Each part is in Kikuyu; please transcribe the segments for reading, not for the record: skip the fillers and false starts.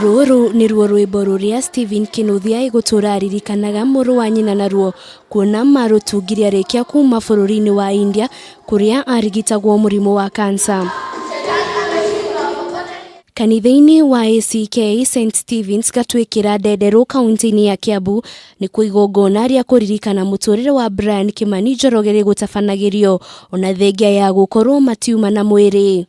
Rũrũ nĩruo rwĩmbo rũrĩa Stephen Kinuthia egũtũra aririkanaga mũrũ wa nyina naruo kuona marũtungire arĩkia kuma bũrũri-inĩ wa India kũrĩa arigitagwo mũrimũ wa kansa. Kanitha-inĩ wa ACK St Stephen's Gatwĩkĩra Ndenderũ kaunti-inĩ ya Kiambu nĩkuo igongona rĩa kũririkana mũtũrĩre wa Brian Kimani Njoroge rĩgũtabanagĩrio ona thengia ya gũkorwo matiuma na mwĩrĩ.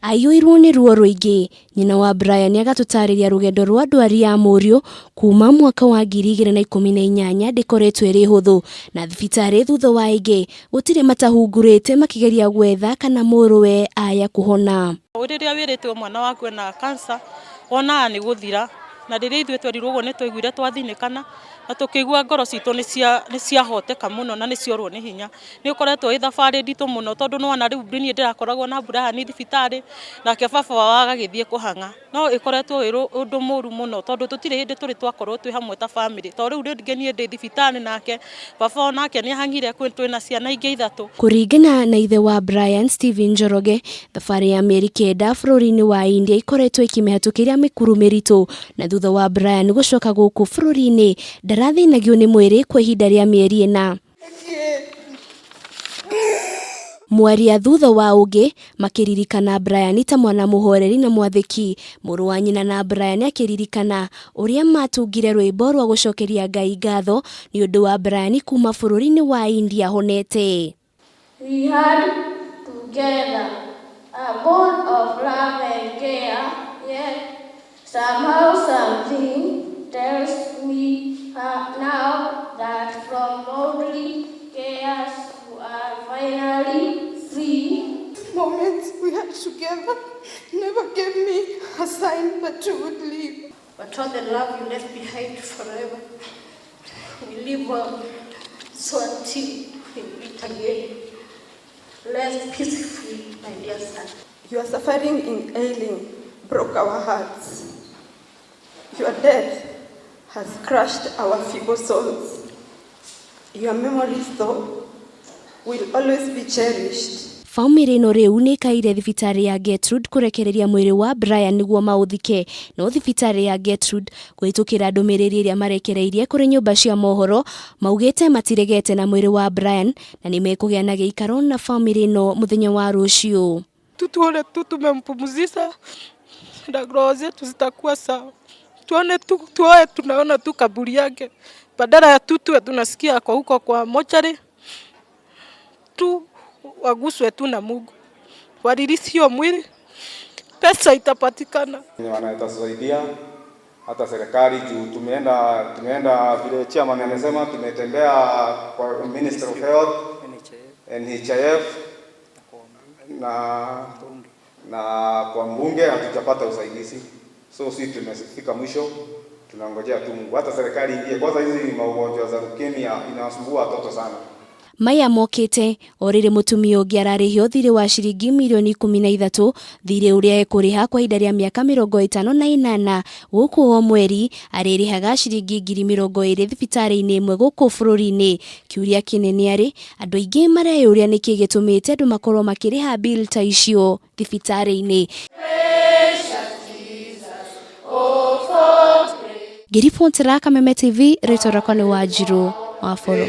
Aiyũirwo nĩ ruo rũingĩ, nyina wa Brian agatũtarĩria rũgendo rwa ndwari ya mũriũ kuma mwaka wa 2018 ndĩkoretwo ĩrĩ hũthũ na thibitarĩ thutha wa ĩngĩ gũtirĩ matahungurĩte makĩgeria gwetha kana mũrũwe aya kũhona. Rĩrĩa wĩrĩtwo mwana waku ena cancer wonaga nĩ gũthira, na rĩrĩa ithuĩ twerirwo ũguo nĩ twaiguire twathinĩkana na tũkĩigua ngoro citũ nĩ ciahoteka mũno na nĩ ciorwo nĩ hinya. Nĩ ũkoretwo ĩ thabarĩ nditũ mũno tondũ nĩ wona rĩu niĩ ndĩrakoragwo na Brian thibitarĩ nake baba wao agagĩthiĩ kũhang'a. No ĩkoretwo ĩ ũndũ mũru mũno tondũ tũtirĩ hĩndĩ tũrĩ twakorwo twĩ hamwe ta bamĩrĩ. Tondũ rĩu rĩngĩ niĩ ndĩ thibitarĩ nake baba wao nake nĩ ahang'ire twĩna ciana ingĩ ithatũ. Kũringana na ithe wa Brian, Stephen Njoroge, thabarĩ ya mĩeri kenda bũrũri-inĩ wa India ikoretwo ĩkĩmĩhatũkĩria mĩkuru mĩritũ na thutha wa Brian gũcoka gũkũ bũrũri-inĩ ndarathĩnagio nĩ mwĩrĩ kwa ihinda rĩa mĩeri ĩna. Mwaria thutha wa ũngĩ makĩririkana Brian ta mwana mũhoreri na mwathĩki. Mũrũ wa nyina na Brian akĩririkana ũrĩa matungire rwĩmbo rwa gũcokeria Ngai ngatho nĩ ũndũ wa Brian kuma bũrũri-inĩ wa India honete. We had together a bond of love and care, yet somehow something tells me now that from worldly cares you are finally free. Moments we had together never gave me a sign that you would leave. But all the love you left behind forever we live on. So until we meet again, rest peacefully, my dear son. Your suffering in ailing broke our hearts. Your death has crushed our feeble souls. Your memories, though, will always be cherished. Bamĩrĩ ĩno rĩu nĩ ĩkaire thibitarĩ ya Gertrude kũrekereria mwĩrĩ wa Brian nĩguo maũthike no thibitarĩ ya Gertrude kũhĩtũkĩra ndũmĩrĩri ĩrĩa marekereirie kũrĩ nyũmba cia mohoro maugĩte matiregete na mwĩrĩ wa Brian na nĩ mekũgĩa na gĩikaro na bamĩrĩ ĩno mũthenya wa rũciũ. Tutuone tu tumempumzisha na roho zetu zitakuwa sawa. Tuone tu, tuoe tunaona tu kaburi yake, badala ya tutue tunasikia kwa huko kwa mochari tu, waguswe tu na Mungu, waririsio mwili, pesa itapatikana. Wanatusaidia hata serikali juu tumeenda vile chairman amesema, tumetembea kwa Minister of Health, NHIF na kwa mbunge hatujapata usaidizi, so sisi tumefika mwisho, tunangojea tu Mungu, hata serikali ingie kwanza. Hizi magonjwa za leukemia inawasumbua watoto sana. Maya mokĩte o rĩrĩ mũtumia ũngĩ ararĩhio thirĩ wa ciringi mirioni 13 thirĩ ũrĩa ekũrĩha kwa ihinda rĩa mĩaka 58 gũkũ o mweri arĩrĩhaga ciringi 20,000 thibitarĩ-inĩ ĩmwe gũkũ bũrũri-inĩ. Kĩũria kĩnene arĩ andũ aingĩ mareyũria nĩkĩ gĩtũmĩte andũ makorwo makĩrĩha bill ta icio thibitarĩ-inĩ. Ngĩribotera Kameme TV, rĩtwa rĩakwa nĩ Wanjirũ wa Boro.